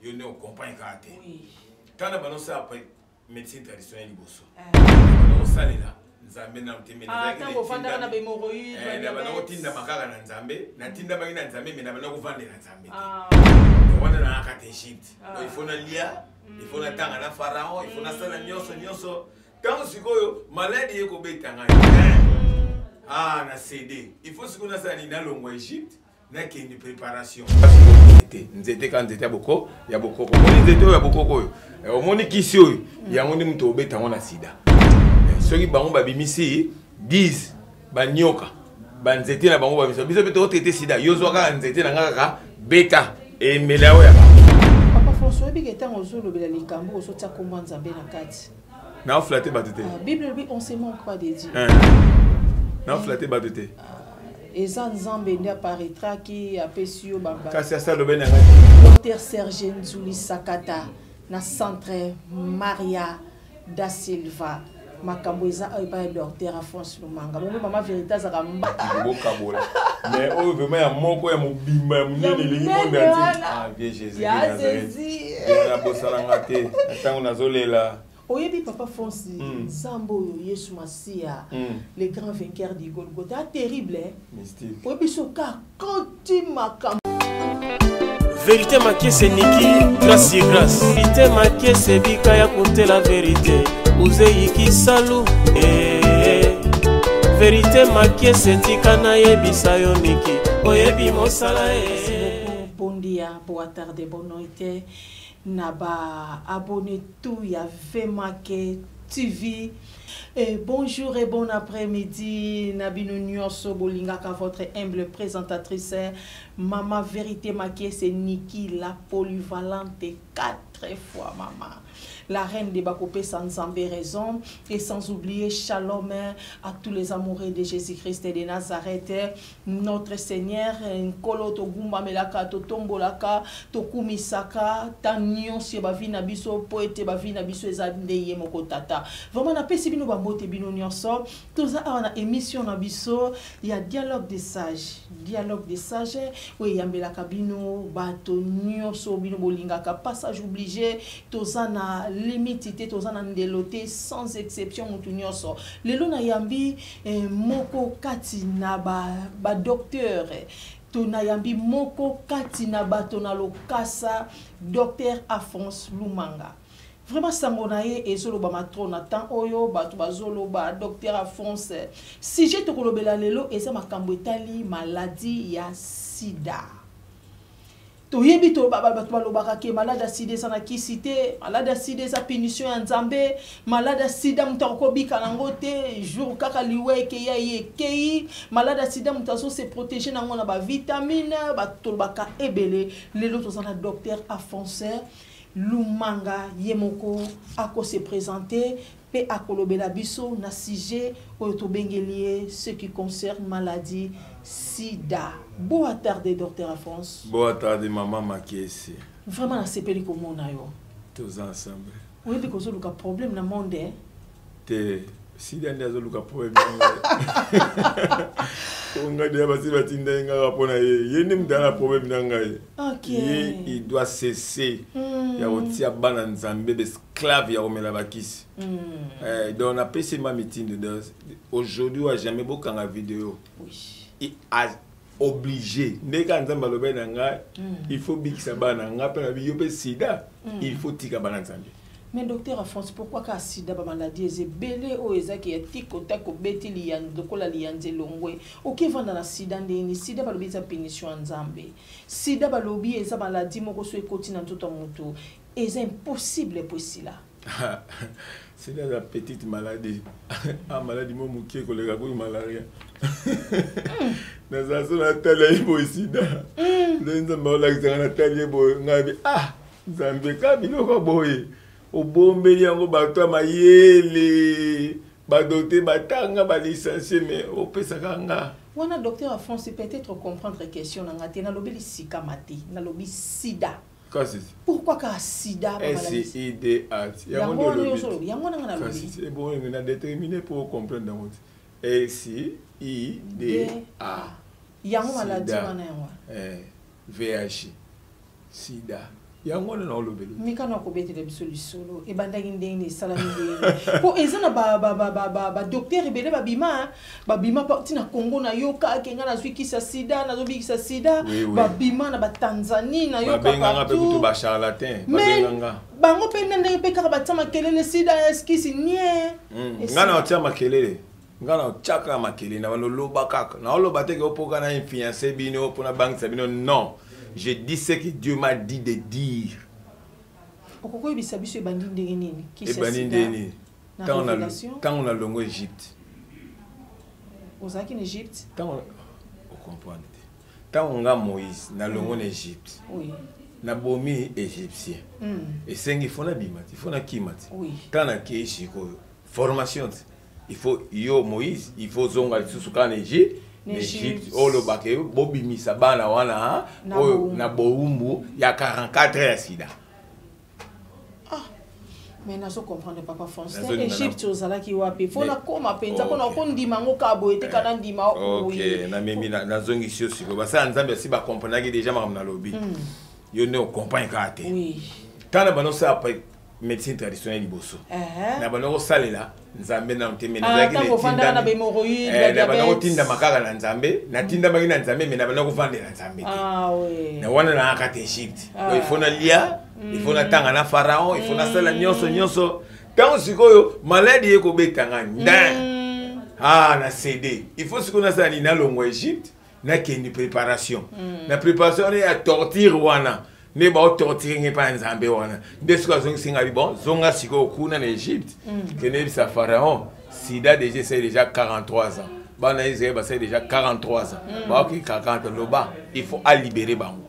Yo nde ocomprendre kaka te. Ntango na banda osala médecine traditionnelle liboso, banda kosalela Nzambe nanu te. Na banda kotindama kaka na Nzambe, natindamaki na Nzambe, me na banda kovandela Nzambe te. Wana nayaka te Egypte. Donc il faut nalia, il faut natanga na Pharaon, il faut nasala nyonso nyonso. Ntango sikoyo maladi ye kobeta ngai, ah, na cd, il faut sikoyo nasala nini? Nalongwa Egypte, nakende préparation te. Nzete kaka nzete ya boko ya bokoko. Omoni nzete oyo ya bokoko oyo, omoni kisi oyo, yango nde moto obeta yango na sida. Soki bango babimisi 10 banyoka, banzete na bango babimisa, biso mpe tokotraite sida. Yo zwa kaka nzete na nga, kaka beta emela oyo ya bango. Papa François, oyebi ke ntango ozolobela likambo, ozotia kombo ya Nzambe na kati. Naoflate bato te. Bible elobi: "On se manque pas de Dieu." Naoflate bato te. Eza Nzambe nde apparaîtraki, apesi yo. Kasi asa alobe na ngai. Docteur Serge Nzuli Sakata na Centre Maria da Silva. Makambo eza awa epai ya docteur Afonso Lumanga. Bongo mama Vérité azalaka mba. Bokabola, mais oyo vraiment ya moko ya mobimba ya monene elingi monde entier. Ah, vieux Jésus! Ya Jésus. Nabosananga te na ntango nazolela. Oyebi, papa Fonsi, Nzambe oyo, Yesu Masiya, le grand vainqueur du Golgotha, a terrible, eh? Mystique. Oyebi soka koti makambo. Vérité Makiese Niki, grâce sur grâce. Vérité Makiese bika ya kuntela vérité uzeyiki salu, eh, eh. Vérité Makiese, tika nayebisa yo Niki, oyebi mosala, eh. Bon dia, boa tarde, boa noite na ba abonné tout ya Vmake TV. Et bonjour et bon après-midi na bino nyonso bolingaka votre humble présentatrice Mama Vérité Makiese Niki, la polyvalente, quatre fois mama, la reine de bakopesa Nzambe raison. Et sans oublier, shalom à tous les amoureux de Jésus-Christ de Nazareth, notre Seigneur, Nkolo togumbamelaka, totombolaka, tokumisaka ta nyonso ya bavi na biso, mpo ete bavi na biso eza nde ye moko Tata. Vraiment napesi bino bambote bino nyonso. Toza awa na émission na biso ya Dialogue des sages. Dialogue des sages oyo eyambelaka bino bato nyonso bino bolingaka. Passage obligé, toza na limite te, toza na ndelo te, sans exception, motu nyonso. Lelo nayambi moko kati na badocteur ba to nayambi moko kati na bato na lokasa, docteur Afonso Lumanga. Vraiment sango na ye ezolobama trop na temps oyo. Bato bazoloba docteur Afonso. Sujet tokolobela lelo eza makambo etali maladie ya sida. Toyebi to bato balobaka ke maladi ya sida eza na kisi te, maladi ya sida eza punition ya Nzambe, maladi ya sida moto akokobika nango te, jour kaka liwa ekeya ye ekei, maladi ya sida moto azose protéger nango na bavitamine. Bato tolobaka ebele. Lelo toza na docteur Afonso Lumanga. Ye moko akose présenter mpe akolobela biso na sujet oyo tobengeli ye, ce qui concerne maladie sida. Boa tarde, docteur Afonso. Boa tarde, mama Makiese. Vraiment nasepeli komona yo. Toza ensemble. Oyebi kozoluka problème na monde, eh? Te, sida nde azoluka problème na ngai. Ngai deya basi batinda ye ngaka mpo na ye. Ye nde moto aza na problème na ngai. Ye, il doit cesser ya kotia bana Nzambe baesclave ya komela bakisi. Donc napesi ma mitindo. Donc aujourd'hui ou jamais, bokanga video. Obligé nde kaka Nzambe alobaki na ngai, il faut bikisa bana ngai mpe na yo mpe sida, il faut tika bana Nzambe. Mais docteur Afonso, pourquoi kaka sida? Bamaladi eza ebele oyo ezaki ya tikota kobeti lokola liyanzi elongwe, okevanda na sida ndeni? Sida balobi eza punition ya Nzambe. Sida balobi eza maladi moko so ekoti na nzoto ya motu, eza impossible po esila. Sida eza petite maladie, a maladie mo moke koleka kuyi malaria. Nazala so natali ye boye sida, nde Nzambe aolakisanga, natali ye boye, ngai bi ah, Nzambe, ka biloko boye obombeli yango bato ya mayele, badocteur batanga, balicencie, mais opesaka nga. Wana docteur Afonso, peut-être comprendre question na nga te. Nalobeli sikama te, nalobi sida. Kasi Pourquoi kaka sida? SIDA. Yango wana yo ozolobi, yango wana nga nalobi. Kasi ebongo na déterminer pour comprendre yango te. SIDA. Yango maladi wana, yango wana. VIH sida. Yango wana naolobela. Mikano akobetela biso lisolo ebandaki ndenge nini, esalami ndenge, mpo eza na badocteur ebele babima, babima ntina Congo. Nayoka ke ngai nazwi kisi sida, nazobikisa sida. Babima na baTanzanie, nayoka. Babenganga mpe kutu bacharlatan, babenganga. Bango mpe na ndenge mpe kaka batia makelele, sida kisi nie. Ngai na otia makelele, ngai na otiaka makelele na baloloba kaka, naoloba te ke opoka na influence bino mpona bangisa bino. Non, je dis ce que Dieu m'a dit de dire. Okoki koyebisa biso ebandi ndenge nini? Ebandi ndenge nini? Ntango nalongo Egypte. Ozalaki na Egypte? Ntango ocomprendre te, ntango nga Moïse nalongo na Egypte, nabomi Égyptien, esengi faut nabima te, faut nakima te. Ntango nakei sikoyo formation te, il faut yo Moïse, il faut ozonga lisusu kaka na Egypte, na Egypte olobaka bobimisa bana wana oyo na bowumbu ya 44 ya sida. Ah, mais nazo comprendre, papa Français. Egypte ozalaki wapi? Faut nakoma mpenza mpona okondima yango kaka boye te, kana ndima. Ok, namemi, nazongisi yo sikoyo. Basala Nzambe asi bacomprenaki déjà makambo nalobi. Yo nde ocomprendre kaka te. Ntango na bando osala médecine traditionnelle liboso, na bando kosalela Nzambe nano te, mais na bando kotindama kaka na Nzambe. Natindamaki na Nzambe, mais na bando kovandela Nzambe te. Na wana nayaka te Egypte, donc il faut nalia, il faut natanga na Pharaon, il faut nasala nyonso nyonso. Ntango sikoyo maladi ekobetanga ndin, ah, na cd, il faut sikoyo nasala nini? Nalongwa Egypte, nakende préparation. Na préparation wana ya torture wana nde baotorture nge epai ya Nzambe wana, nde soki azongisi ngai, bon, zonga sikoyo kuna na Egypte, kende yebisa Pharaon sida déjà esali déjà 43 ans, bana Israel basali déjà 43 ans, baoki 40, loba il faut alibérer bango.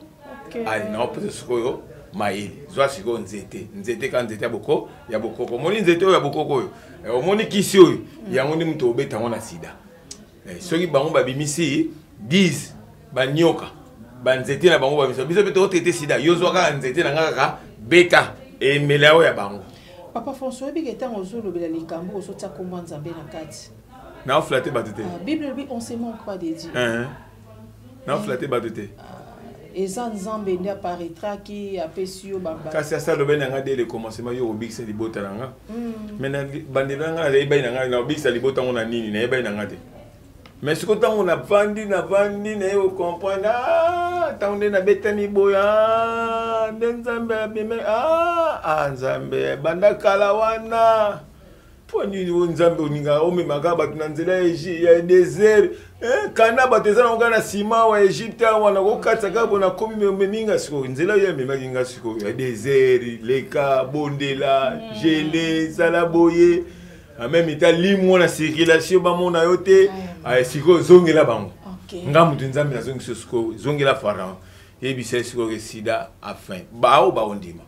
Ale, naopesa sikoyo mayele. Zwa sikoyo nzete, nzete kaka nzete ya boko ya bokoko. Omoni nzete oyo ya bokoko oyo, omoni kisi oyo, yango nde moto obeta yango na sida. Soki bango babimisi 10 banyoka, banzete na bango babimisa, biso mpe tokotraiter sida. Yo zwa kaka nzete na nga, kaka beta emela oyo ya bango. Papa François, oyebika ntango ozolobela likambo, ozotia kombo ya Nzambe na kati. Naoflatter bato te. Bible elobi: on se manque pas de Dieu. Naoflatter bato te. Eza Nzambe nde apparaîtraki, apesi yo. Kasi asa alobi na nga dès le commencement: yo kobikisa libota na nga. Mais bandelo na nga, nayebaki na nga nakobikisa libota yango na nini, nayebaki na nga te. Mais sikoyo ntango navandi, navandi, naye kocomprendre ntango nde nabetami boye, nde Nzambe abime. Nzambe banda kala wana, mpo nini o Nzambe olingaka omemaka bato na nzela ya désert? Kana bato eza nango kaka na nsima wa Egypte awa, nakokatisa kaka bo nakomi, omemi nga sikoyo nzela oyo amemaki nga sikoyo ya désert. Leka, bondela, jeûne, zala boye, même ta limwa na circulation, bamona yo te. Sikoyo zongela bango. Nga moto Nzambe nazongisi sikoyo, zongela Pharaon, yebisa ye sikoyo ke sida afin bao baondima.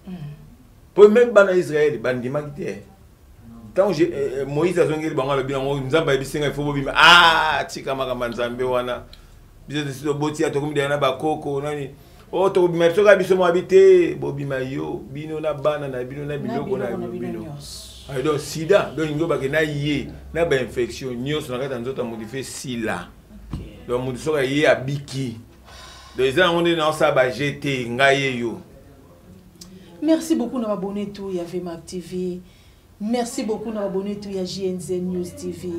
Mpo même bana Israele bandimaki te. Ntango Moïse azongeli bango, alobi yango, Nzambe ayebisi ngai faut bobima. Ah, tika makambo ya Nzambe wana, biso tosi tobotia, tokomi deya na bakoko nani o, tokobima biso kaka biso mwabi te. Bobima yo, bino na bana na bino na biloko na bino. Donc sida, donc lingi obake na ye na bainfection nyonso na kati ya nzoto ya moto fe sila. Donc moto soki aye abiki, donc eza yango nde naosala baje te, ngai ye yo. Merci beaucoup na babone tout ya VMAC TV. Merci beaucoup na babone tout ya JNZ News TV.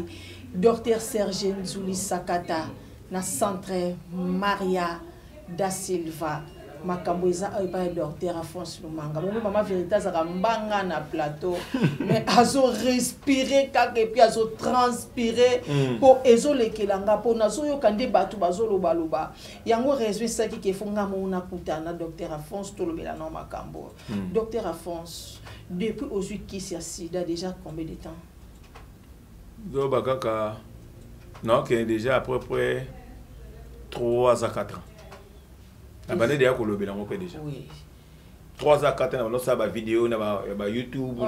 Dr Serge Nzuli Sakata na centre Maria da Silva. Makambo eza oyo epai ya docteur Afonso Lumanga. Bongo mama Vérité azalaka mbanga na plateau, mais azorespire kaka et puis azotranspire mpo ezolekela nga, mpo nazoyoka nde bato bazolobaloba yango. Raison esalaki ke faut nga moko nakutana na docteur Afonso, tolobela nao makambo. Docteur Afonso, depuis ozwi kisi ya sida, déjà combien de temps? Zoba kaka naokende déjà à peu près 3 à 4 ans. Nabandi deya kolobela yango mpe déjà 3 à 4 ans. Na bandosala bavideo na baYouTube,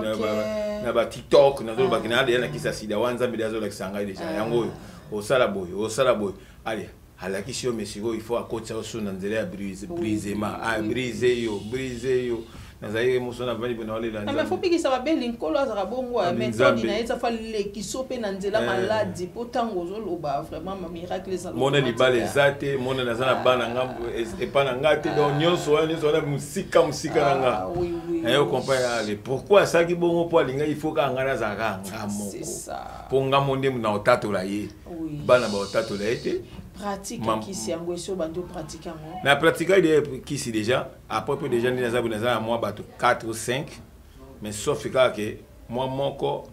na baTikTok, nazolobaki na deya na kisi ya sida wana. Nzambe de azolakisa ngai déjà yango oyo, osala boye, osala boye, ale alakisi yo. Mais sikoyo il faut akotisa yo so na nzela ya brisement, abrise yo, brise yo. Nazalaki moso na vandi na olela. Mais faut bikisa babeli, Nkolo azalaka bongo, méthode na ye eza fa lekiso mpe na nzela maladi, mpo ntango ozoloba vraiment miracle ezala. Mona libala eza te, mona naza na bana nga epa na nga te. Donc nyonso wana, nyonso wana mosika, mosika na nga. Naye comprendre ale pourquoi asalaki bongo, mpo alingaki il faut kaka nga nazalaka nga moko, mpo nga mo nde na otatola ye, bana baotatola ye te. Pratique kisi yango, esi obandi opratique yango? Na pratique de kisi déjà après mpe déjà nde naza boye, naza na mwa bato 4 ou 5, mais sauf kaka ke mwa moko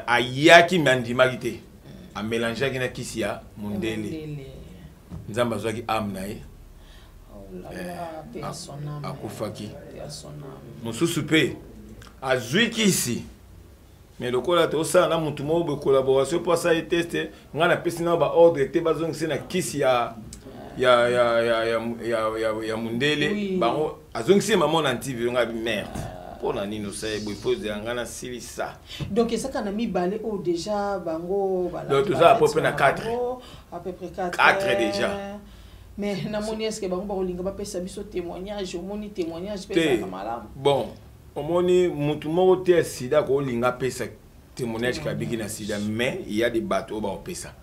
ayaki me andimaki te, amélangeaki na kisi ya mondele. Nzambe azwaki âme na ye, akufaki. Mosusu mpe azwi kisi, mais lokola tosala na motu moko boye collaboration mpo asala ye test, ngai napesi na baordre te, bazongisi na kisi ya mondele. Bango azongisi ye mama na antiviro. Ngai merde, mpo na nini osala boye? Fo ezela ngai nasilisa. Donc ezaka na mibale oyo déjà bango? Donc toza à peu près na 4. À peu près 4. 4 déjà. Mais namoni, est ce que bango bakolinga bapesa biso témoignage? Omoni, témoignage mpe ezalaka malamu. Bon, omoni, mutu moko te ya sida kolinga apesa témoignage kabiki na sida, mais il y a des bato oyo baopesa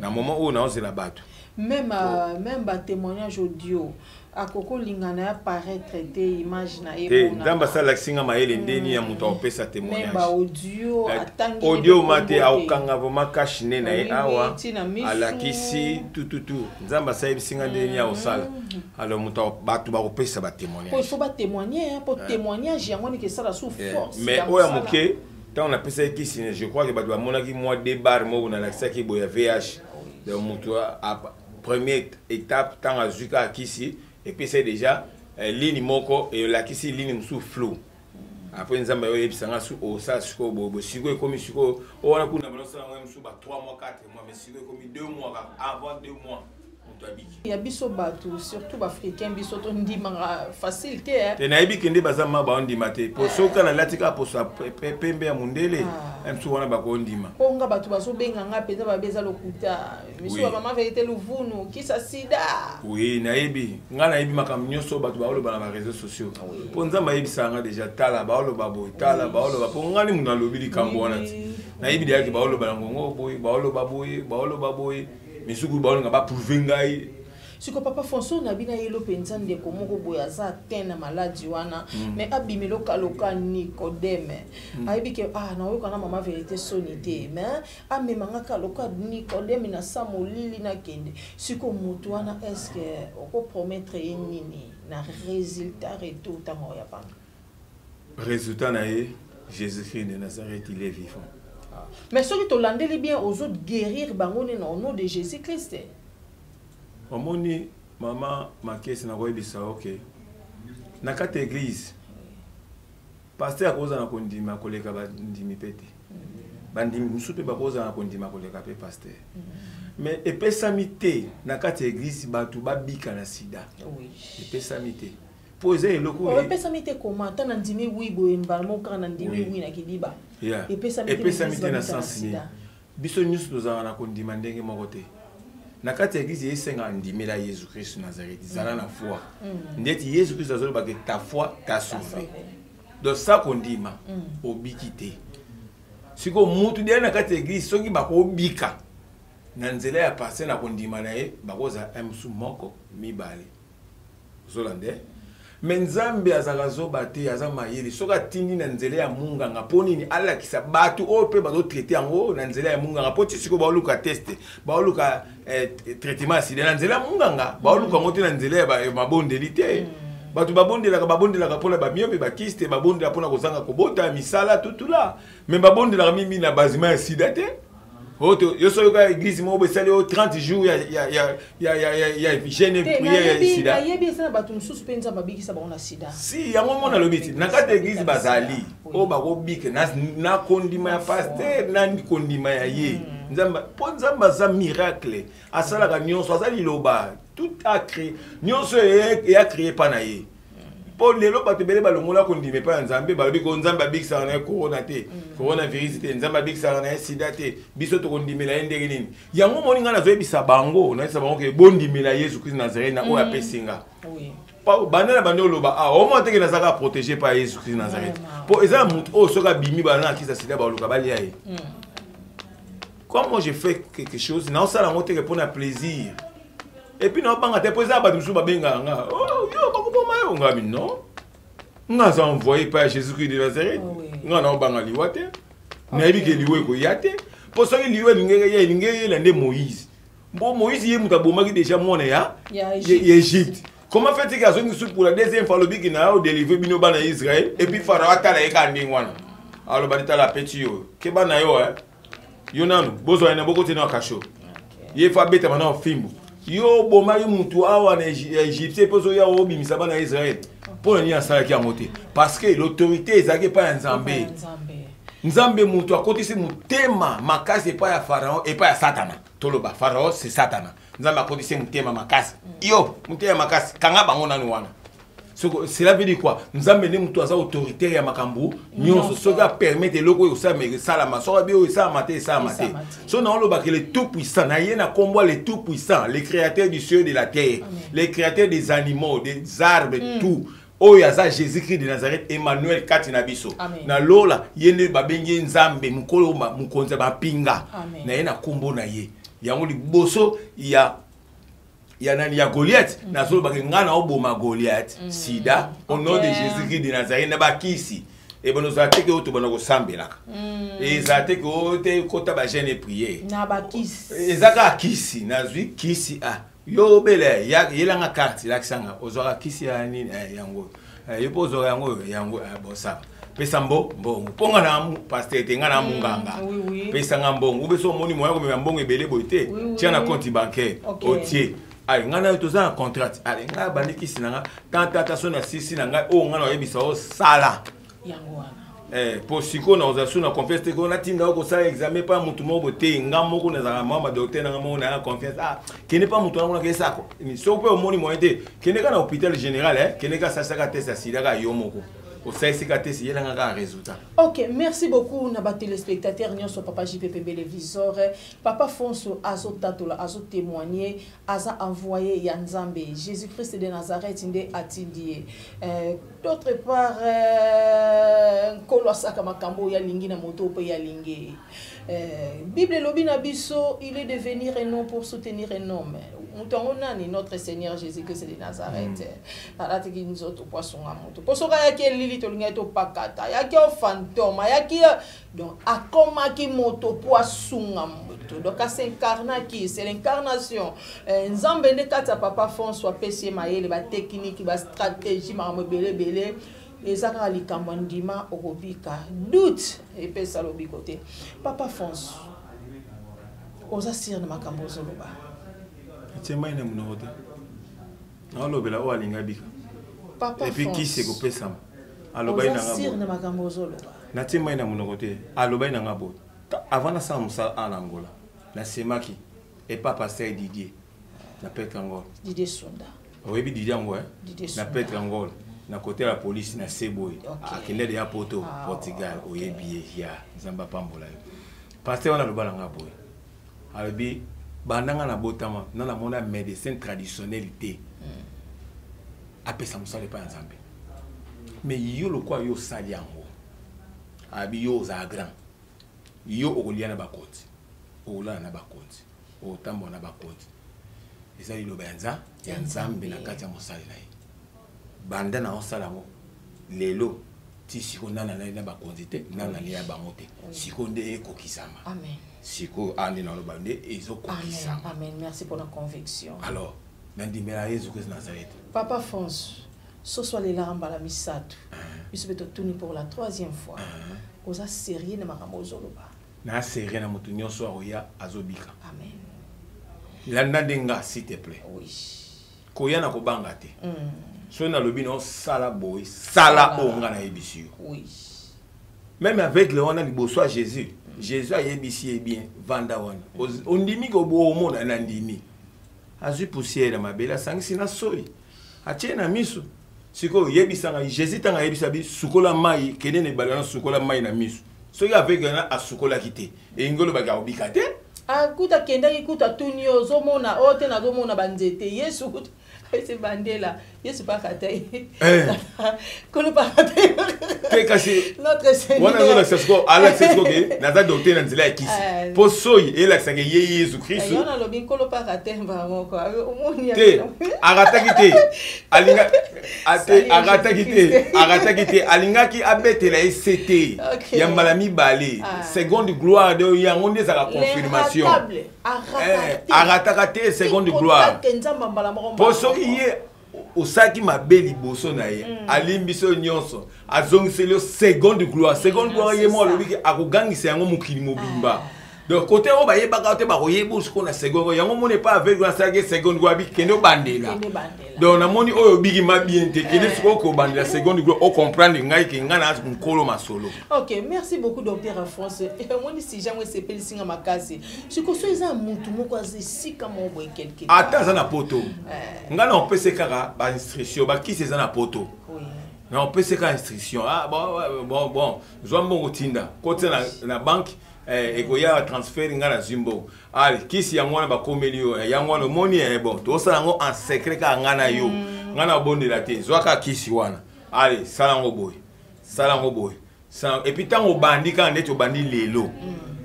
na moment oyo naozela bato. Même batémoignage audio, akoki olinga na ye apparaître te, image na ye? Te, Nzambe asalakisi nga mayele ndeni ya moto akopesa témoignage. Baaudio atangi? Audio ma te, akokanga vraiment cache-nez na ye awa, alakisi tututu. Nzambe asalebisi nga ndeni ya kosala. Alors moto, bato bakopesa batémoignage. Il faut batémoigner po témoignage yango ndenge esala su force. Mais oyo ya moke, ntango napesaki kisi, je crois que bato bamonaki mwa deux bar moko nalakisaki boye ya VIH. Donc moto, première étape, ntango azwi kaka kisi, epesaki déjà ligne moko, elakisi ligne mosusu flou. Après Nzambe oyebisanga su osala sikoyo boye, sikoyo ekomi sikoyo oyo wana kuna balosala ngo mosusu ba 3 mois, 4 mois, mais sikoyo ekomi 2 mois, avant 2 mois moto abiki. Ya biso bato, surtout baafricain, biso tondimaka facile te. Te, nayebi kende baza ma baondima te, po soki nalati kaka poso ya pembe ya mondele, mosusu wana bakondima. Mpo nga bato bazobenga nga mpenza, babe eza lokuta, misu ya mama Vérité Luvunu kisa sida. Oui, nayebi, ngai nayebi makambo nyonso bato baoloba na baréseaux sociaux, mpo Nzambe ayebisaka nga déjà: tala baoloba boye, tala baoloba, mpo ngai ni moto alobi likambo wana ti nayebi deyaki baoloba na ngongo boye, baoloba boye, baoloba boye, misuku baolinga baprouve ngai. Siko papa François, na bino ayelo mpenza ndeko moko boye aza atteint na maladi wana, mais abimi lokaloka Nicodeme. Ayebi ke ah, naoyoka na mama Vérité soni te, mais amemanga kaka loka Nicodeme na sa molili, nakende. Siko motu wana, est ce que okopromettre ye nini na résultat, retour ntango oya panga? Résultat na ye, Jésus-Christ de Nazareth, il est vivant. Mais soki tolandeli bien, ozo guérir bango nini au nom de Jésus Christ? Omoni, mama Makesi, nakoyebisa, ok, na kati ya église, pasteur akozala na kondima koleka bandimi mpe te, bandimi mosusu mpe bakozala na kondima koleka mpe pasteur, mais epesami te na kati ya église bato babika na sida. Epesami te, mpo eza eloko Epesami te koma ata na ndimi wi boye, mbala moko kaka na ndimi wi na kidiba. Epesami te na sens nini? Biso nyonso tozalaka na kondima ndenge moko te. Na kati ya église, esengaka ndimela Yesu Kristu Nazareth, zala na foi. Ndeti Yesu Kristu azolobaka: "Ta foi t'a sauvé." Donc sa kondima, obiki te. Sikoyo mutu deya na kati ya église, soki bakobika na nzela ya pasteur na kondima na ye, bakozala mosu moko, mibale, ozolanda. Mais Nzambe azalaka zoba te, aza mayele. Soki atindi na nzela ya munganga, mpo nini? Alakisa bato oyo mpe bazotraite yango na nzela ya munganga, mpo ti sikoyo baoluka test, baoluka traitement ya sida na nzela ya munganga, baoluka yango te na nzela ya mabondeli te. Bato babondelaka, babondelaka mpona bamyomes, bakystes, babondela mpona kozanga kobota, misala, tutula, mais babondelaka mingi na basima ya sida te. Oyo yo soki oyoka église moko boye esali oyo 30 jours ya jeûne, prière ya sida. Nayebi eza na bato mosusu mpe Nzambe abikisa bango na sida. Si, yango mona alobi ti na kati ya église bazali oyo bakobika na kondima ya pasteur, na kondima ya ye Nzambe, mpo Nzambe aza miracle, asalaka nyonso, aza liloba, tout a créé, nyonso eya créé mpa na ye. Mpo lelo bato ebele balongola kondima epai ya Nzambe, balobi ko Nzambe abikisaka na ye corona te, coronavirus te, Nzambe abikisaka na ye sida te, biso tokondimela ye ndenge nini? Yango moni ngai nazoyebisa bango, nayebisa bango ke bondimela Yesu Kristu Nazareth na oyo apesi nga. Banda na bandi oloba, ah, omona teke nazalaka protégé par Yesu Christ Nazareth, mpo eza na motu oyo soki abimi, bana na kisa sida baluka balia ye. Comme moi je fais quelque chose, naosala yango teke mpo na plaisir et puis naobanga te, mpo eza na bato mosusu babengaka nga: "Oh, yo bakoboma yo." Nga bi non, nga aza envoyé par Jésus Christ de Nazareth. Nga naobanga liwa te, nayebi ke liwa ekoya te, mpo soki liwa elingi ya, elingi eyela nde Moïse. Bon, Moïse, ye moto abomaki déjà mwana ya Égypte. Comment fait-il qu'azongi su pour la deuxième fois, alobiki na odélivre bino bana ya Israël, et puis Pharaon atala ye kaka ndenge wana, aloba: "Tala peti yo, keba na yo, yo nanu bozwa ye na bokoti na kasho ye, fa abetama na fimbu. Yo obomaki mutu awa na Égypte, mpe ozoya obimisa bana ya Israël." Mpo na nini asalaki yango te? Parce que l'autorité ezalaki epai ya Nzambe. Nzambe moto akotisi motema makasi epai ya Pharaon, epai ya Satana. Toloba Pharaon c'est Satana. Nzambe akotisi motema makasi, yo motema makasi, kanga bango nanu wana. Cela veut dire quoi? Nzambe nde moto aza autoritaire ya makambo nyonso. Soki apermettre eloko oyo osalama, esalama. Soki abi oyo esalama te, esalama te. So naolobaka le tout puissant na ye na kombo le tout puissant, le créateur du ciel, de la terre, le créateur des animaux, des arbres, tout oyo aza Jésus Christ de Nazareth, Emmanuel kati na biso na lola. Ye nde babengi ye Nzambe mokolo, mokonzi ya bapinga. Na ye na nkombo na ye yango, liboso ya nani, ya Goliath, nazolobaka ngai naoboma Goliath sida au nom de Jésus Christ de Nazareth. Na bakisi ebona ozala te ke oyo tobanda kosambelaka, ezala te ke oyo te kota bajeûne, prière. Eza kaka kisi. Nazwi kisi, ah, yo obele, yelanga carte, elakisanga ozwaka kisi ya nini. Yango yo mpo ozwaka yango, yango bosala, pesa mbongo, mpo nga na pasteur te, nga na munganga. Pesanga mbongo ube so omoni moya komema mbongo ebele boye te, tia na compte bancaire. Otie, ale ngai nayo toza na contrat. Ale ngai abandi kisi na nga tantata so na sisi na ngai oyo ngai na oyebisa osala. Yango wana. Po sikoyo nakozala su na confiance te ko natinda yo kosala examen mpa motu moko boye te. Nga moko nazalaka mwa badocteur nanga moko naya confiance. Ah, kende mpa motu wango nakesako. Soki mpe omoni moyen te, kende kaka na hôpital général, kende kaka salisaka test ya sida kaka yo moko, osalisi ka test, yelanga kaka résultat. Ok, merci beaucoup na batéléspectateur nyonso. Papa JPP Téléviseur, Papa Fonso azotatola, azotémoigner, aza envoyé ya Nzambe. Jésus Christ de Nazareth nde atindi ye. D'autre part, Nkolo asaka makambo oyo alingi na moto mpe alingi. Bible elobi na biso: il est devenu un homme pour soutenir un homme. Moto yango nani? Notre Seigneur Jésus Christ de Nazareth alatiki nzoto po asunga moto, mpo soki ayaki elili, tolingaki topakata. Ayaki o fantôme, ayaki, donc akomaki moto po asunga moto, donc as'incarnaki, c'est l'incarnation. Nzambe nde kati ya Papa Fonso apesi ye mayele, batechnique, bastratégie, makambo ebele ebele. Eza kaka likambo ya ndima, okobika. Doute epesa lobiko te. Papa Fonso, oza sûr na makambo ozoloba? Atie mai na monoko te, naolobela oyo alingi abika. Papa Et puis kisi ekopesama. Alobaki nanga sûr na makambo ozoloba? Natie mai na monoko te. Alobaki nanga boye: avant nasala mosala a na Angola, nasemaki epa pasteur Didier na Petre Angola. Didier Sunda. Oyebi Didier yango, na Petre Angola, na kote ya polisi na se boye. Akende deya poto, Portugal. Oyebi ye, ya Nzambe apambola yo. Pasteur wana aloba nanga boye, alobi: "Bandanga na botama na namona médecin traditionnel te apesa mosala epai ya Nzambe, mais yo lokwa yo osali yango." Abi yo ozala grand, yo okolia na bakonzi, okolala na bakonzi, okotambola na bakonzi. Eza liloba ya Nzambe na kati ya mosali na ye. Banda na osala yango lelo ti sikoyo, nana nali na bakonzi te, nana nalia bango te. Sikoyo nde ekokisama. Sikoyo a nde naloba nde ezokokisama. Amen, merci pour la conviction. Alors nandimela Yesu Kristo Nazareth. Papa France, soso alelaka mbala misato, biso mpe totuni pour la troisième fois: oza sérieux na makambo ozoloba? Na sérieux na moto nyonso akoya, azobika. Amen. Landa nde nga, s'il te plaît. Koya na kobanga te. Soki nalobi na osala boye, sala oyo nga nayebisi yo. Même avec le wana liboso ya Jésus, Jésus ayebisi ye bien: "Vanda wana, ondimi ke omona." "Nandimi." Azwi poussière ya mabele, asangisi na soi, atie na miso. Sikoyo oyebisanga, Jésus ntango ayebisa bi sukola mai, kende na ebale wana, sukola mai na miso, soki aveugle wana asukolaki te, elingi olobaki akobika te. Akuta akendaki, kuta atuni yo: "Ozomona oyo te?" "Nazomona banzete." Yesu kuta Ese bandela Yesu pakata ye. Eh. Kolo pakata ye. Te kasi notre Seigneur. Wana azolakisa sikoyo, alakisa sikoyo ke naza docteur na nzela ya kisi. Eh. Mpo soyi elakisaka ye Yesu Kristu. Yo nalobi nkolo pakata mbala moko. Omoni te arataki te alinga ate Salut, arataki te Jésus-Christ. arataki te alingaki abetela ye sete Ok. ya mbala mibale. Ah. Seconde gloire de yango nde ezalaka confirmation. L'inratable, Eh, arata te. arataka te seconde gloire. Te nzambe mbala moko. Mpo soki ye osalaki mabe liboso na ye, alimbisi yo nyonso, azongiseli yo seconde gloire. Seconde gloire, ye c'est mo ça. alobi ke akogangisa yango mokili mobimba. Donc côté oyo bayebaka te, bakoyeba sikoyo na seconde yango. Moni epa avec asalaki seconde gloire, abi kende obandela. Kende bandela. Donc namoni oyo obiki ma bien te, kende sikoyo kobandela seconde gloire, ocomprendre ngai ke ngai na nkolo masolo. Ok, merci beaucoup docteur Alphonse. Omoni si jango esepelisi nga makasi. Sikoyo so eza mutu moko aza esika moko boye quelque part. Ata aza na poto, ngai na opese kaka bainstruction, bakisi eza na poto. Na opese kaka instruction. Ah, bon, ouais, bon, bon, zwa mbongo, tinda kotia na banque, ekoya transfert, ngai nazwi mbongo. Ale kisi yango wana bakomeli yo, yango wana omoni, bon, tosala yango en secret kaka ngai na yo. Ngai na obondela te, zwa kaka kisi wana, ale sala yango boye, sala yango boye, et puis ntango obandi kaka ndeti obandi lelo,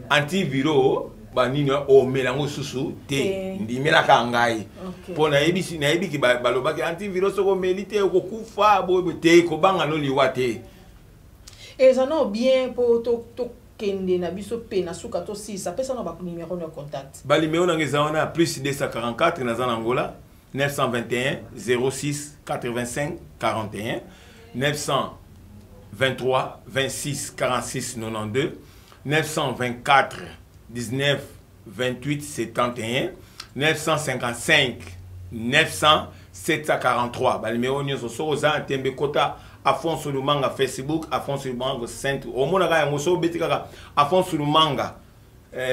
antiviro banini omela yango susu te. Te. Ndimelaka ngai. Mpo nayebiki balobaki antiviro soki omeli te okokufa boye te, kobanga no liwa te. Eza nao bien mpo tokende na biso mpe na suka, tosilisa. Pesa na banumero ya contact. Banumero nanga eza wana: plus 244, naza na Angola, 921 06 85 41, 923 26 46 92, 924 19 28 71, 955 900 743. Banumero nyonso, soki oza na tembe, kota Afonso Lumanga Facebook, Afonso Lumanga Sainte, omonaka yango. Soki obeti kaka Afonso Lumanga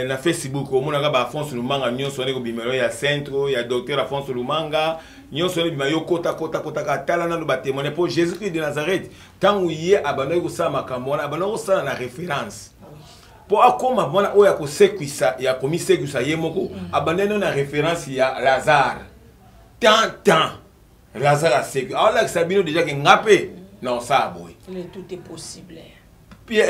na Facebook, omonaka ba Afonso Lumanga nyonso wana ekobima yo, ya centre ya docteur Afonso Lumanga nyonso wana ebima yo. Kota, kota, kota kaka, tala nano batémoigne. Mpo Jésus Christ de Nazareth, ntango ye abandaki kosala makambo wana, abandaki kosala na référence mpo akóma mwana oyo akosekwisa, ya komisekwisa ye moko. Abandaki nano na référence ya Lazare. Tant tant Lazare asekwi, aolakisa bino déjà ke nga mpe na osala boye. Le tout est possible. Puis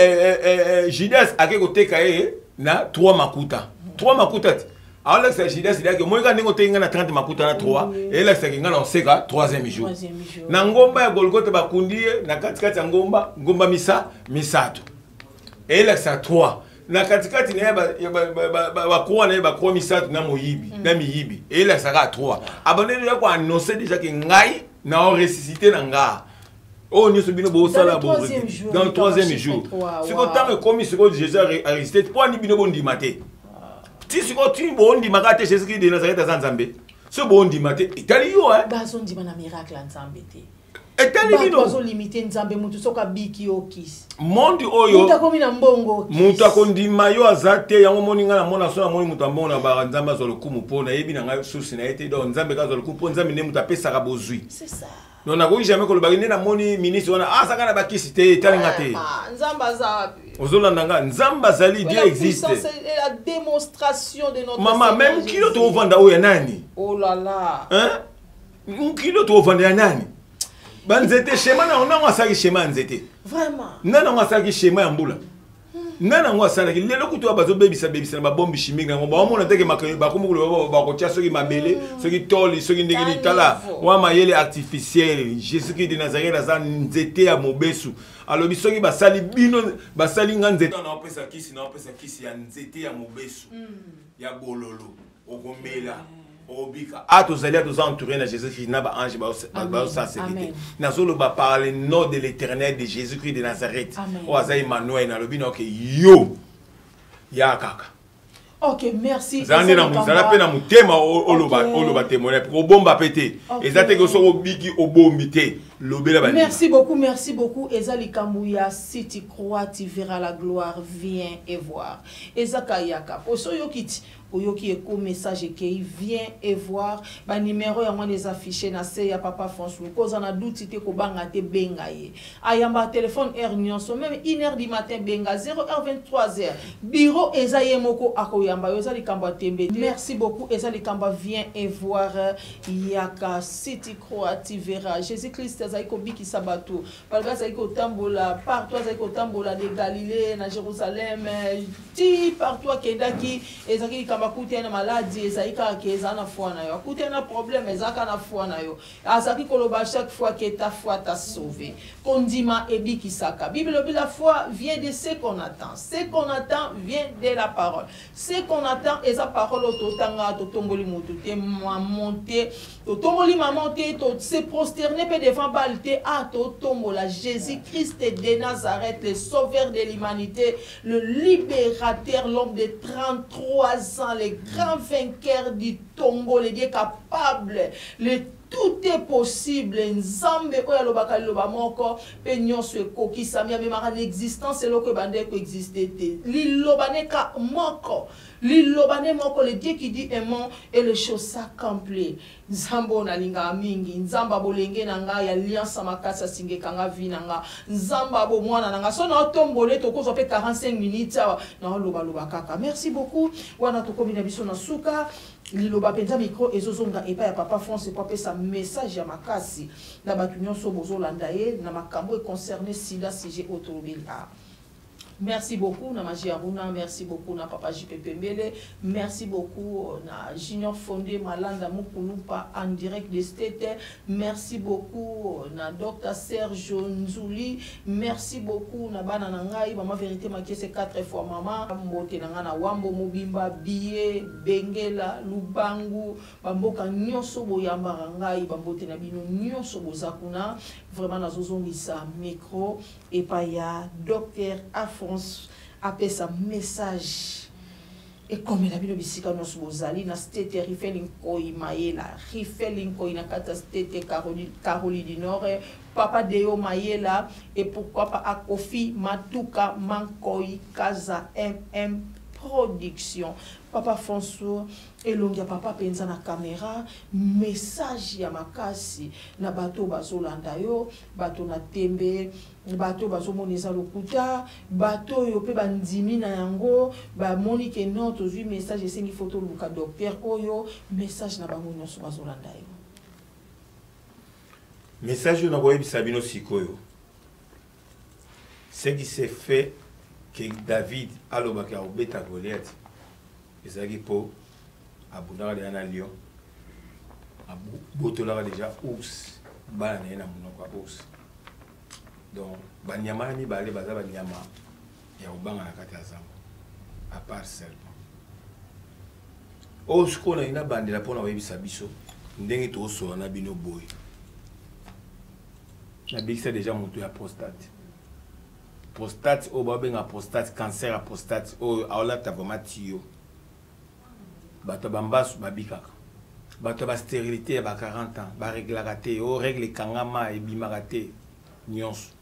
Judas ake koteka ye na 3 makuta, 3 makuta ti aolakisa Judas liake omoni kaka ndenge oteki ngai na 30 makuta na 3, eyelakisaki ngai na oseka 3e jour. Troisième jour. Na ngomba ya Golgote, bakundi ye na katikati ya ngomba, ngomba misato, eyelakisa 3. Na katikati na ye bakroa na ye, bakroa misato na moyibi na miyibi, eyelakisaka 3. Abandeli ya koannonce déjà ke ngai na oressuscité na nga oyo nyonso bino bosala. Dans le troisième jour, dans le troisième chiffre jour. trois, Sikoyo wow. ntango ekomi sikoyo Jésus aressuscité, mpo ani bino bondima te? Ti sikoyo ti bondimaka te Jésus Christ de Nazareth aza Nzambe, so bondima te, etali yo, hein. Bazondima na miracle ya Nzambe te. Etali Bato bino. bazolimite Nzambe. Motu soki abiki yo, kisi. Monde Moto oyo akomi na mbongo, kisi. Moto akondima yo aza te. Yango moni ngai namona, so namoni moto ambongo na baka, Nzambe azwa lokumu, mpo nayebi na ngai susi na ye te. Donc Nzambe kaka azwa lokumu, mpo Nzambe nde moto apesaka bozwi. C'est ça. Donc nakoki jamais kolobaki nde namoni ministre wana azaka na bakisi te, etalinga te. Ah, Nzambe aza wapi? Ozolanda nga, Nzambe azali, Dieu La existe. puissance et la démonstration de notre Mama, Seigneur même kilo Jésus. tokovanda oyo ya nani? Oh là là. Hein? Mokili oyo tokovanda ya nani? Banzete, schéma nango, nango asalaki schéma ya nzete? Vraiment. Nani yango asalaki schéma ya mbula? Nani yango asalaki? Lelo kutu oyo bazobebisa bebisa na babombe chimique yango, baomona teke bakomi koloba bakotia soki mabele, soki toli, soki ndenge nini. Tala wa mayele artificiel. Jésus Christ de Nazareth aza nzete ya mobesu. Alobi soki basali bino, basali nga nzete, naopesa kisi, naopesa kisi ya nzete ya mobesu ya bololo, okomela, obika. A tozali, toza entouré na Jésus Christ na baange bazosala sécurité. Nazoloba par le nom de l'Éternel, de Jésus Christ de Nazareth oyo aza Emmanuel, nalobi na oke yo ya kaka. Ok, merci. Zala nde zala mpe na motema, oloba témoignage, obomba mpe te. Eza te ke soki obiki, obombi te. Lobela ba Merci beaucoup, merci beaucoup. Eza likambo ya si tu crois, tu verras la gloire, viens et voir. Eza kayaka. Poso yoki oyoki eko message ekei viens et voir ba numéro yango wana eza affiché na se ya papa François koza na duti te kobanga te benga ye ayamba téléphone heure nyonso même 1 heure du matin benga 0 heure 23 heures bureau eza ye moko akoyamba yo eza likambo ya tembe te merci beaucoup eza likambo ya viens et voir yaka si tu crois tu verras Jésus Christ azali kobikisa bato balobi azali kotambola partout azali kotambola de Galilée na Jérusalem ti partout akendaki ezalaki likambo akutani na maladi ezali kaka ke ezala na foi na yo akutani na problème eza kaka na foi na yo azalaki koloba chaque fois que ta foi t'a sauvé kondima ebikisaka bible elobi la foi vient de ce qu'on attend ce qu'on attend vient de la parole ce qu'on attend eza parole oyo totanga totomboli motu te maman te totomboli maman te to se prosterne mpe devant bale te ah totombola jésus christ de nazareth le sauveur de l'humanité le libérateur l'homme de 33 ans le grand vainqueur du tongo le dieu capable le tout est possible nzambe oyo alobaka liloba moko mpe nyonso ekokisami amemaka na existence eloko ebandaki koexiste te liloba ne ka moko liloba ne moko le dieu qui dit un mot et le chose s'accomplit nzambe oyo nalingaka mingi nzambe ya bolenge na ngai alliance ya makasi asingeka nga vi na nga nzambe ya bomwana na nga so naotombole tokozwa mpe 45 minutes awa naolobaloba kaka merci beaucoup wana tokomi na biso na suka liloba mpenza micro ezozonga epai ya papa france po apesa message ya makasi na bato nyonso bozolanda ye na makambo econcerne sida sujet oyo tolobeli awa Merci beaucoup na Magie Aruna, merci beaucoup na Papa JP Pembele, merci beaucoup na Junior Fondé Malanda Mukulupa en direct de State, merci beaucoup na Dr Sergio Nzuli, merci beaucoup na bana na ngai, maman vérité makiese 4 fois maman, mbote na ngai na Wambo Mobimba, Billet, Bengela, Lubangu, bamboka nyonso boyambaka ngai, bambote na bino nyonso boza kuna, vraiment nazozongisa micro epai ya Docteur Alphonse apesa message ekomela bino bisika nyonso bozali na stete Rifeli Nkoi Mayela Rifeli Nkoi na kati ya stete Caroline du Nord Papa Deo Mayela et pourquoi pas Akofi Matuka Mankoi Kaza MM Production Papa François elongi ya papa mpenza na kamera message ya makasi na bato bazolanda yo bato na tembe bato oyo bazomona eza lokuta bato oyo mpe bandimi na yango bamoni ke non tozwi message esengi fo toluka docteur oyo message na bango nyonso bazolanda yo message oyo nakoyebisa bino sikoyo ce qui s'est fait que david alobaki akobeta goliath ezalaki mpo abundaka deja na lion abotolaka deja ours bana na ye na monoko ya ours donc banyama na mibale baza banyama ya kobanga na kati ya zamba à part serpent oyo sikoyo nalingi nabandela mpo na koyebisa biso ndenge tokosola na bino boye nabikisa deja moto ya prostate prostate oyo babenga prostate cancer ya prostate oyo aolata vraiment tiyo bato ya bambasu babikaka bato ya basterilité ya ba 40 ans bareglaka te oyo regle ekangama ebimaka te nyonso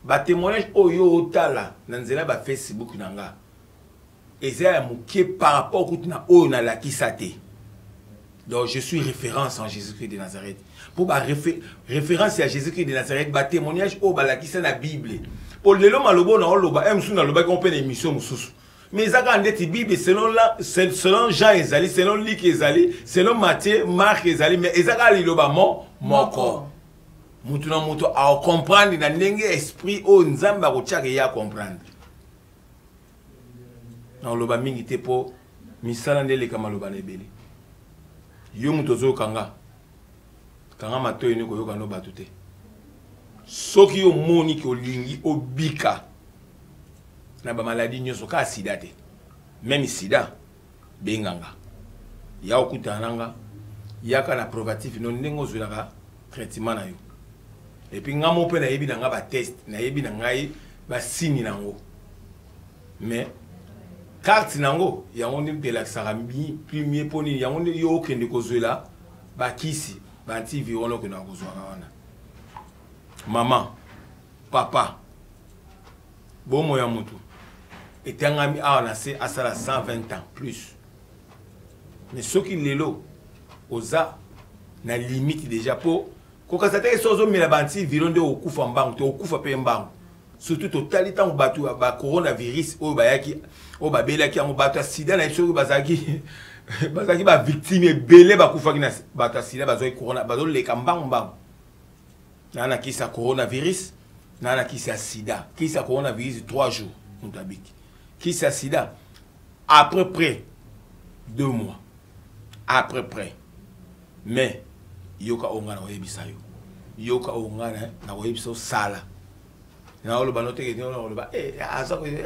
batémoignage oyo otala na nzela ya bafacebook na nga eza ya moke par rapport kutu na oyo nalakisa te donc je suis référence en jésus-christ de nazareth mpo baréférence ya jésus-christ de nazareth batémoignage oyo balakisa na bible mpo lelo maloba oyo naoloba e mosusu nalobaki mpe na émission mosusu mais eza kaka ndeti bible selon, la, selon jean ezali selon luc ezali selon matthieu marc ezali mais eza kaka liloba mo moko moto na moto acomprendre na ndenge esprit oyo nzambe akotiaka ye acomprendre nakoloba mingi te mpo misala nde eleka maloba na ebele yo moto ozoyoka nga kanga matoi ne koyoka no bato te soki yo omoni ke olingi obika na bamaladi nyonso kaka sida te meme sida benga nga ya okutana na nga yaka na provatif no ndenge ozwelaka traitement na yo epuis nga mo mpe nayebi na nga bateste nayebi na ngai basini na yango mais carte na yango yango nde mpe elakisaka plus mieux mpo nini yango nde yo okende kozwela bakisi baantiviro wana okendaka kozwaka wana. Mama, papa, bomoi ya motu etangami awa na se asala 120 ans plus, mais soki lelo oza na limite déjà, mpo kokasa te soki ozomela baantiviro nde okokufa mbangu te, okokufa mpe mbangu. Surtout totali ntango bato ba coronavirus oyo bayaki, oyo babelaki yango, bato ya sida na biso oyo bazalaki bavictime ebele bakufaki na bato ya sida bazwaki corona, bazoleka mbangu mbangu. Naa na kisi ya coronavirus, naa na kisi ya sida. Kisi ya coronavirus 3 jours moto abiki, kisi ya sida à peu près 2 mois à peu près. Mais yoka oyo ngai nakoyebisa yo, yoka oyo ngai nakoyebisa yo, sala. Naoloba no teke, nakoloba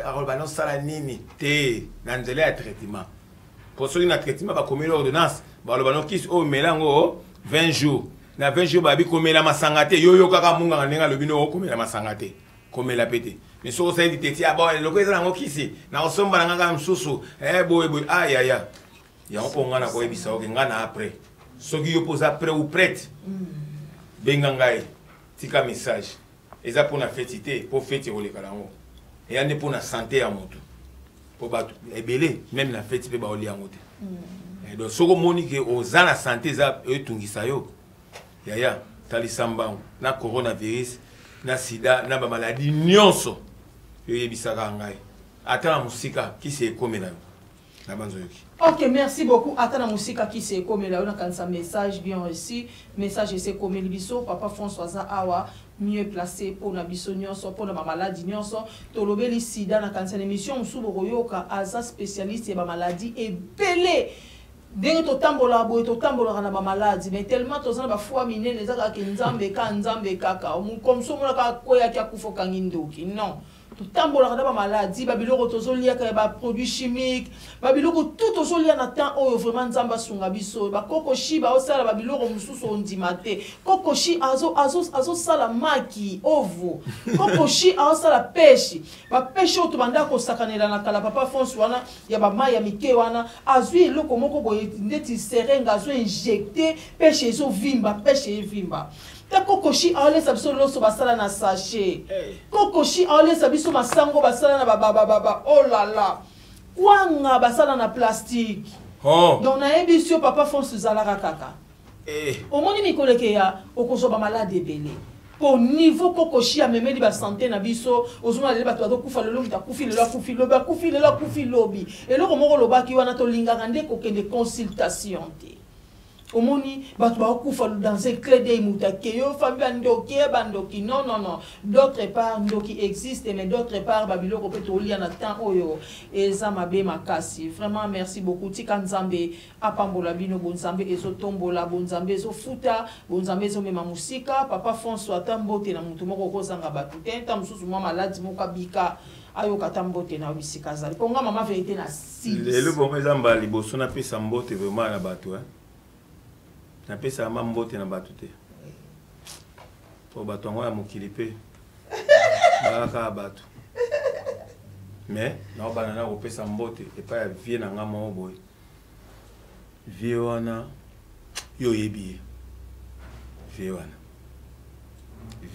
akoloba nosala nini te na nzela ya traitement, po soki na traitement bakomeli ordonnance, baloba no kisi oyo mela yango 20 jours. Na 20 jours babi komela masanga te. Yo yokaka munganga ndenge alobi no okomela masanga te, komela pe te. Mais soki osali teti, ah bon, eloko eza nango kisi, nakosomba na nga kaka mosusu, boye boye, ah yaya. Yango mpo ngai nakoyebisa oke ngai na après, soki yo mpo oza prêt ou prête, benga ngai, tika message. Eza mpona feti te, mpo feti ekoleka nango, eya nde mpona sante ya motu, mpo bato ebele meme na feti mpe baolia yango te. Donc soki omoni ke oza na sante eza etungisa yo, yaya, talisa mbangu. Na coronavirus, na sida, na bamaladi nyonso, yo oyebisaka ngai, ata na mosika kisi ekomela yo na banzoyoki. Ok, merci beaucoup. Ata na mosika kisi ekomela yo. Nakanisa message bien reçu, message ese ekomeli biso. Papa François aza awa mieux placé mpona biso nyonso, mpona bamaladi nyonso tolobeli, sida. Nakanisa na émission mosusu bokoyoka, aza spécialiste ya bamaladi ebele. Ndenge totambolaka boye, totambolaka na bamaladi, mais tellement toza na bafoi minene, eza kaka ke Nzambe ka Nzambe kaka comme so omonaka akweyaki, akufa, okangi ndoki. Non, totambolaka na bamaladi, babiloko tozoliaka ya baproduit chimique, babiloko tout tozolia na temps oyo. Vraiment Nzambe asunga biso. Bakokoshi baosala babiloko mosusu ondima te. Kokoshi azosala maki ovo, kokoshi aosala peshe, bapeshe oyo tobanda kosakanela na kala. Papa Fonce wana ya bamai ya mike wana, azwi eloko moko boye ndeti seringue, azo injecte peshe, ezovimba, peshe evimba ta. Kokoshi aolesa biso loso basala na sachet, kokoshi aolesa biso masango basala na babababa, oh là là, kwanga basala na plastique. Oh. Donc nayebi yo, papa Fonce, ezalaka kaka omoni mikolo ekeya, okozwa bamaladi ebele, po niveau kokoshi amemeli basante na biso. Ozomona lelo bato bazokufa, lelo moto akufi, lelo akufi, lobi akufi, lelo akufi, lobi. Eloko moko olobaki wana, tolingaka nde kokende consultation te. Omoni bato bakokufa dans un clin d'œil, moto akei oyo famille bandoki ye bandoki. Non, non, non, d'autre part ndoki existe, mais d'autre part babiloko mpe tolia na temps oyo eza mabe makasi. Vraiment merci beaucoup. Tika Nzambe apambola bino. Bonzambe ezotombola, bonzambe ezofuta, bonzambe ezomema mosika. Papa François, ata mbote na motu moko okozanga bato te, nta mosusu mwa maladi moko abika, ayoka ata mbote na yo bisika azali. Mpo nga mama vérité na lelo bongo eza mbala liboso napesa mbote vraiment na bato. Napesaka ma mbote na bato te, po bato yango ya mokili mpe bakaka bato. Mais naobanda na kopesa mbote epai ya vie na nga moko boye. Vie wana yo oyebi ye, vie wana,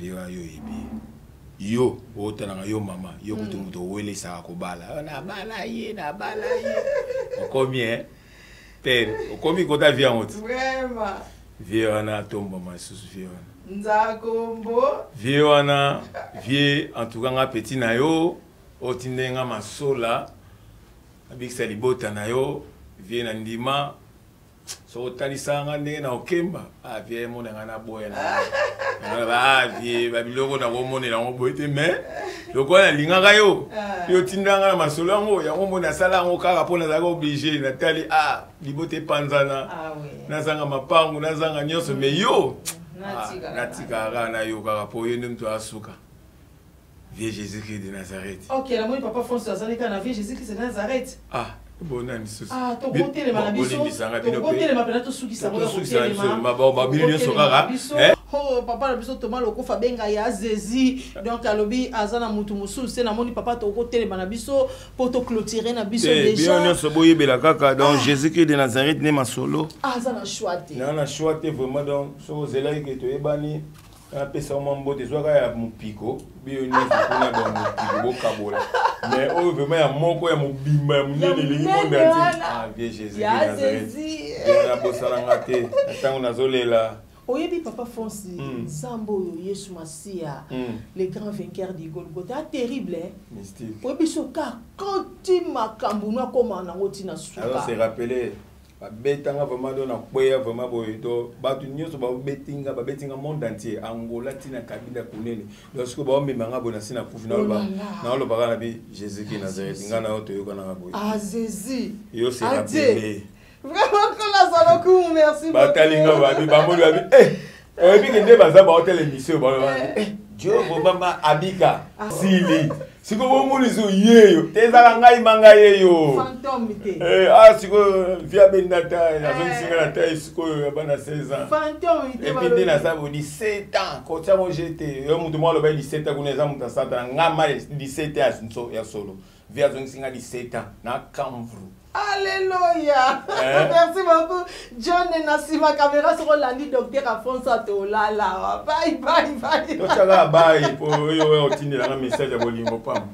vie wana yo oyebi ye, yo otalanga yo mama yo kutu moto owelesaka kobala. Nabala ye, nabala ye, okomi e pere, okomi kota vie yango ti vie wana atombama lisusu vie wana. Nzakombo. Vie wana, vie en tout cas nga petit na yo otinde nga masola abikisa libota na yo. Vie na ndima soki otalisaka nga ndenge na okemba, ah vie, emona nga naboya ah vie, babiloko nakomonela yango boye te. Mais lokola nalingaka yo, yo otindaka nga na masolo yango, yango moni asala yango kaka mpo nazalaka obligé. Natali, ah libota epanzana, nazanga mapangu, nazanga nyonso, mais yo natikaka kaka na yo kaka, mpo yo nde moto asuka. Vie Jésus Christ de Nazareth. Ok, namoni papa François azali kaka na vie Jésus Christ de Nazareth. Ah, bona lisusu. Ah, tokotelema na biso, tokotelema mpena, tosukisa. Bino nyonso kaka. Oh, papa na biso Toma Lokofa abenga ya Zezi, donc alobi aza na mutu mosusu te. Namoni papa, tokotelema na biso mpo toclôturer na biso. Déjà bino nyonso boyebela kaka donc Jésus Christ de Nazareth nde masolo. Aza na choix te. Na choix te vraiment. Donc soki ozelaki ke toyebani. Napesa mwa mbote, ezwaka ya mopiko, biyo nyonso kuna ba mopiko bokabola, mais oyo vraiment ya moko ya mobimba, ya monene, elingi monde entier. Ah, vieux Jésus, nabosananga te ntango nazolela. Oyebi, papa Fonsi, nzambe oyo, Yesu Masiya, le grand vainqueur du Golgotha, terrible, eh? Mystique. Oyebi, soki akoti makambo no, akómaa nango ntina suka. Se rappeler, babetanga vraiment, do nakweya vraiment boye. To bato nyonso babetinga, babetinga monde entier, Angola ntina Kabila kunene. Donc sikoyo baomemanga boye, nasi nakufi, naolobaka na bi Jésus ki Nazareth, ngai na yo toyokanaka boye. Ah, Jésus. Yo se rappeler. Vraiment, kola zalokumu, merci. Batalinga babi, bamoni babi, eh, oyebi ke nde baza baotela émission, Dieu vraiment abika sili. Sikoyo bomoni so yeyo te, ezaka ngai manga yeyo. Fantôme te. Ah, sikoyo via benda ta azongisinga na tai sikoyo ya bana 16 ans. Fantôme te. Et puis nde naza bo 17 ans, kotiango jete yo moto moko aloba 17 ans kuna, eza moto asatana. Nga ma 17 ans ya solo, vi azongisinga 17 ans na Kamvru. Alléluia. Eh? Merci beaucoup. John na nsima caméra, soko olandi docteur Afonso, atolala. Bye bye bye. Totyaka bye po oyo otindelanga message ya bolingo pamba.